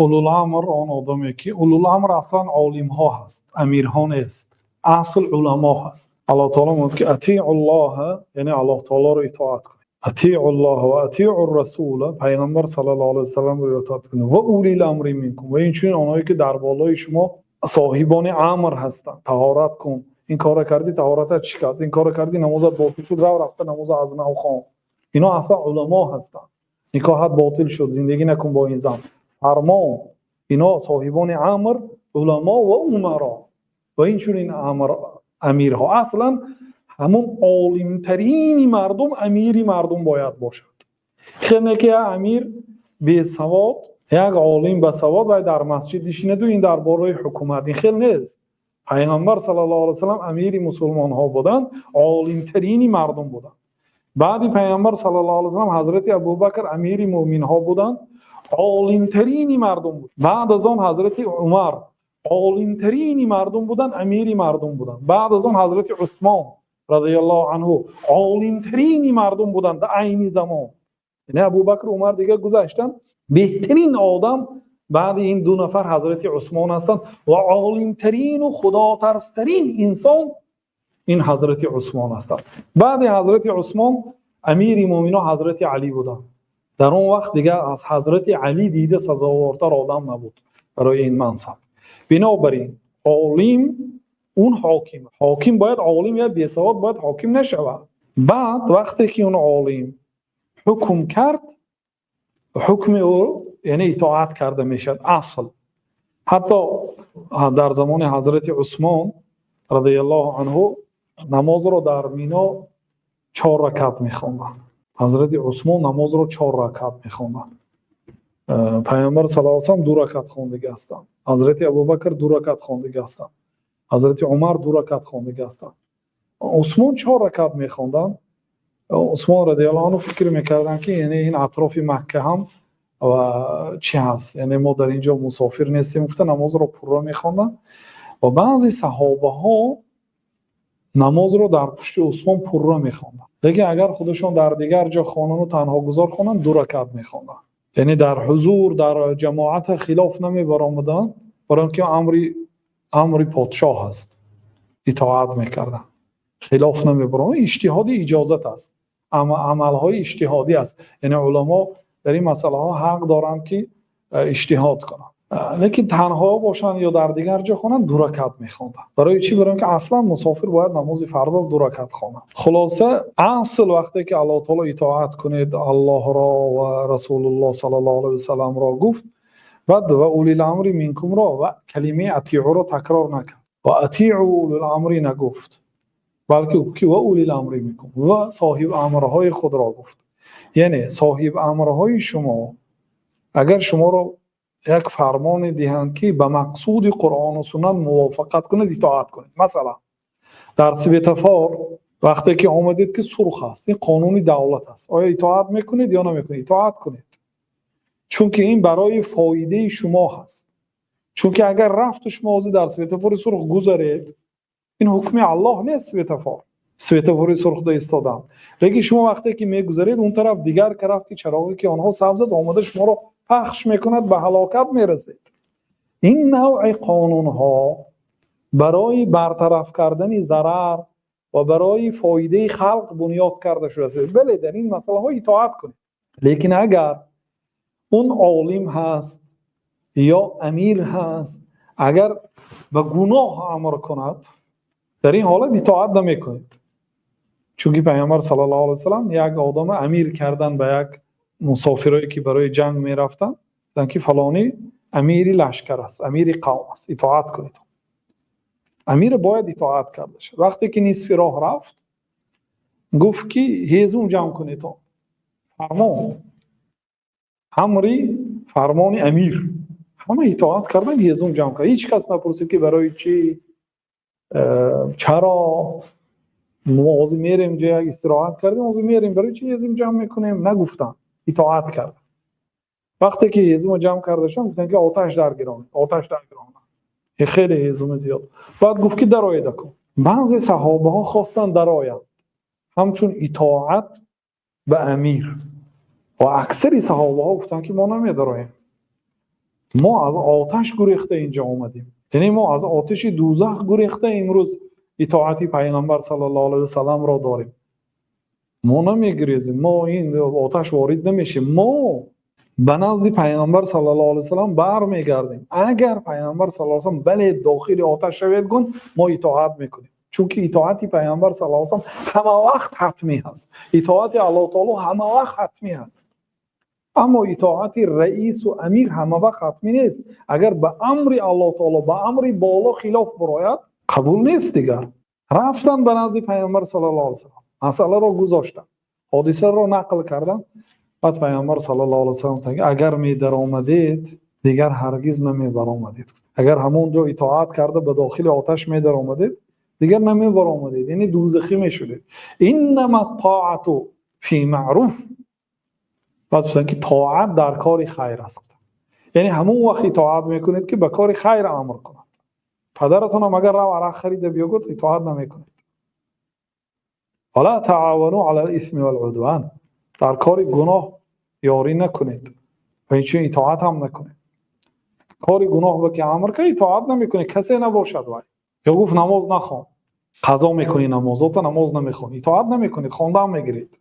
Улул-амр он одаме ки улул-амр аслан олимҳо ҳаст, амирҳо нест. Асл уламо ҳаст. Аллоҳ таъоло мегӯяд ки أطيعوا الله, яъне Аллоҳ таъолоро итоат кунед. أطيعوا الله وأطيعوا الرسول, Паёмбар саллаллоҳу алайҳи васалламро итоат кунед. وأولي الأمر منكم, ва инчунин онҳое ки дар болои шумо соҳибони амр ҳастанд. Таҳорат кун, ин корро кардӣ, таҳоратат шикаст, ин корро кардӣ, намозат ботил шуд, рав рафта намозро аз нав хон. Ино аслан уламо ҳастанд. Никоҳат ботил шуд, зиндагӣ накун бо ин зан. Фармон. Ино соҳибони амр, уламо ва умаро. Ва инчунин амр амирҳо. Аслан ҳамун олимтарини мардум амири мардум бояд бошад. Хеле ки як амир бесавод, як олим басавод вай дар масҷид нишинаду ин дар бораи ҳукумат. Ин хел нест. Пайғамбар саллаллоҳу алайҳи васаллам амири мусулмонҳо буданд, олимтарини мардум буданд. Баъди Пайғамбар саллаллоҳу алайҳи васаллам Ҳазрати Абубакр амири мӯъминҳо буданд, олимтарини мардум буд. Баъд аз он Ҳазрати Умар олимтарини мардум буданд, амири мардум буданд. Баъд аз он Ҳазрати Усмон разияллоҳу анҳу олимтарини мардум буданд дар айни замон. Яъне Абубакр, Умар дигар гузаштанд. Беҳтарин одам баъди ин ду нафар Ҳазрати Усмон ҳастанд ва олимтарину худотарстарин инсон ин Ҳазрати Усмон ҳастанд. Баъди Ҳазрати Усмон амири мӯъминон Ҳазрати Алӣ буданд. Дар он вақт дигар аз Ҳазрати Алӣ дида сазовортар одам набуд барои ин мансаб. Бинобар ин олим он ҳоким. Ҳоким бояд олим, я бесавод бояд ҳоким нашавад. Баъд вақте ки он олим ҳукм кард, ҳукми ӯ яъне итоат карда мешавад асл. Ҳатто дар замони Ҳазрати Усмон разияллоҳу анҳу намозро дар Мино чор ракат мехонданд. Ҳазрати Усмон намозро чор ракат мехонданд. Паёмбар саллаллоҳу алайҳи васаллам ду ракат хондагӣ ҳастанд. Ҳазрати Абубакр ду ракат хондагӣ ҳастанд. Ҳазрати Умар ду ракат хондагӣ ҳастанд. Усмон чор ракат мехонданд. Усмон разияллоҳу анҳу фикр мекарданд, ки яъне ин атрофи Макка ҳам ва чӣ ҳаст, яъне мо дар ин ҷо мусофир нестем, гуфта намозро пурра мехонданд ва баъзе саҳобаҳо намозро дар пушти Усмон пурра мехонданд. Лекин агар худашон дар дигар ҷо хонану танҳогузор хонанд, ду ракат мехонданд. Яъне дар ҳузур, дар ҷамоата хилоф намебаромаданд, барои он ки амри подшоҳ аст, итоат мекарданд. Хилоф намебаромад, иҷтиҳоди иҷозат аст. Амалҳои иҷтиҳодӣ аст. Яъне уламо дар ин масъалаҳо ҳақ доранд, ки иҷтиҳод кунанд. Лекин танҳо бошанд ё дар дигар ҷо хонанд, ду ракат мехонданд. Барои чӣ? Барои он ки аслан мусофир бояд намози фарзро ду ракат хонад. Хулоса, асл вақте ки Аллоҳ таоло итоат кунед Аллоҳро ва Расулуллоҳ саллаллоҳу алайҳи васалламро гуфт, баъд وأولي الأمر منكم ро ва калимаи أطيعوا ро такрор накард. وأطيعوا أولي الأمر нагуфт, балки гуфт ки وأولي الأمر منكم ва соҳиб амрҳои худро гуфт. Яъне соҳиб амрҳои шумо агар шуморо як фармоне диҳанд, ки ба мақсуди Қуръону суннат мувофиқат кунед, итоат кунед. Масалан, дар светофор вақте ки омадед, ки сурх аст, ин қонуни давлат аст. Оё итоат мекунед ё намекунед? Итоат кунед. Чунки ин барои фоидаи шумо ҳаст. Чунки агар рафту шумо ҳозир дар светофори сурх гузаред, ин ҳукми Аллоҳ нест светофор. Светофори сурхда истодан. Лекин шумо вақте ки мегузаред, он тараф дигар тараф ки чароғе ки онҳо сабз аст, омада шуморо пахш мекунад, ба ҳалокат мерасед. Ин навъи қонунҳо барои бартараф кардани зарар ва барои фоидаи халқ бунёд карда шудааст. Бале, дар ин масъалаҳо итоат кунед. Лекин агар он олим ҳаст ё амир ҳаст, агар ба гуноҳ амр кунад, дар ин ҳолат итоат намекунед. Чунки Паёмбар саллаллоҳу алайҳи васаллам як одама амир кардан ба як мусофирое ки барои ҷанг мерафтанд, гуфтанд ки фалонӣ амири лашкар аст, амири қавм аст, итоат кунед. Амир бояд итоат карда шавад. Вақте ки нисфи роҳ рафт, гуфт ки ҳезум ҷамъ кунед. Фармон, амри фармони амир. Ҳама итоат карданд, ҳезум ҷамъ кард. Ҳеҷ кас напурсид, ки барои чӣ, чаро мо ҳозир мерем, ҷо як истироҳат кардем, ҳозир мерем, барои чӣ ҳезум ҷамъ мекунем? Нагуфтанд, итоат карданд. Вақте ки ҳезумо ҷамъ карда шуданд, гуфтанд ки оташ даргиронед, оташ даргиронанд. Хеле ҳезуми зиёд. Баъд гуфт ки дароед акун. Баъзе саҳобаҳо хостанд дароянд, ҳамчун итоат ба амир. Ва аксари саҳобаҳо гуфтанд, ки мо намедароем. Мо аз оташ гурехта инҷо омадем, яъне мо аз оташи дӯзах гурехта имрӯз итоати Паёмбар саллаллоҳу алайҳи васаллам-ро дорем. Мо намегурезем, мо ин оташ ворид намешавем, мо ба назди Паёмбар саллаллоҳу алайҳи васаллам бармегардем. Агар Паёмбар саллаллоҳу алайҳи васаллам бале, дохили оташ шавед гуфт, мо итоат мекунем, чунки итоати Паёмбар саллаллоҳу алайҳи васаллам ҳамавақт ҳатмӣ аст, итоати Аллоҳи таъоло ҳамавақт ҳатмӣ аст, аммо итоати раис ва амир ҳамавақт ҳатмӣ нест. Агар ба амри Аллоҳи таъоло, ба амри боло хилоф барояд, қабул нест. Дигар рафтан ба назди Паёмбар саллаллоҳу алайҳи васаллам, масъаларо гузоштанд, ҳодисаро нақл карданд. Баъд Паёмбар саллаллоҳу алайҳи васаллам гуфтанд: агар медаромадед, дигар ҳаргиз намебаромадед. Агар ҳамон ҷо итоат карда ба дохили оташ медаромадед, дигар намебаромадед, яъне дӯзахӣ мешудед. Иннамат-тоату фи маъруф. Баъд гуфтанд, ки тоат дар кори хайр аст, яъне ҳамон вақт итоат мекунед, ки ба кори хайр амр кунад. Падаратон ҳам агар рав арақ харида биё гуфт, итоат намекунед. Вала таъовану алал-исми вал-удвон, дар кори гуноҳ ёрӣ накунед ва инчунин итоат ҳам накунед. Кори гуноҳ ба ки амр кард, итоат намекунед, касе набошад вай. Ё гуфт намоз нахон, қазо мекунӣ намозатро, намоз намехонӣ, итоат намекунед, хондан мегиред.